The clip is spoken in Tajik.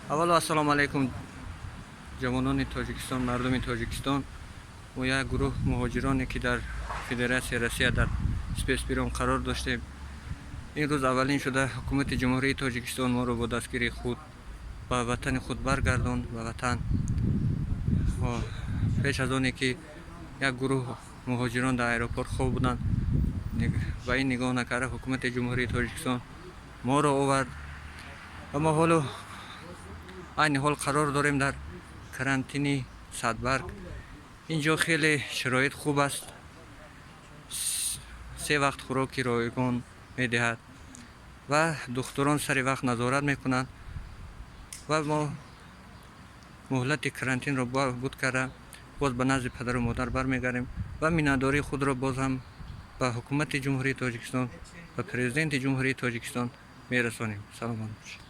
Аввало, ассалому алайкум, ҷавонони Тоҷикистон, мардуми Тоҷикистон. Мо як гурӯҳ муҳоҷироне, ки дар Федератсияи Россия дар спецприём қарор доштем, ин рӯз аввалин шуда ҳукумати Ҷумҳурии Тоҷикистон моро бо дастгирии худ ба ватани худ баргардонд, ба ватан. Пеш аз оне ки як гурӯҳ муҳоҷирон дар аэропорт хоб буданд, ба ин нигоҳ накарда, ҳукумати Ҷумҳурии Тоҷикистон моро овард ва мо ҳоло, айни ҳол, қарор дорем дар карантини Садбарг. Ин ҷо хеле шароит хуб аст, се вақт хӯроки ройгон медиҳад ва духтурон сари вақт назорат мекунанд. Ва мо муҳлати карантинро буд карда, боз ба назди падару модар бармегардем ва миннатдории худро боз ҳам ба ҳукумати Ҷумҳурии Тоҷикистон ва Президенти Ҷумҳурии Тоҷикистон мерасонем. Саломат бошед.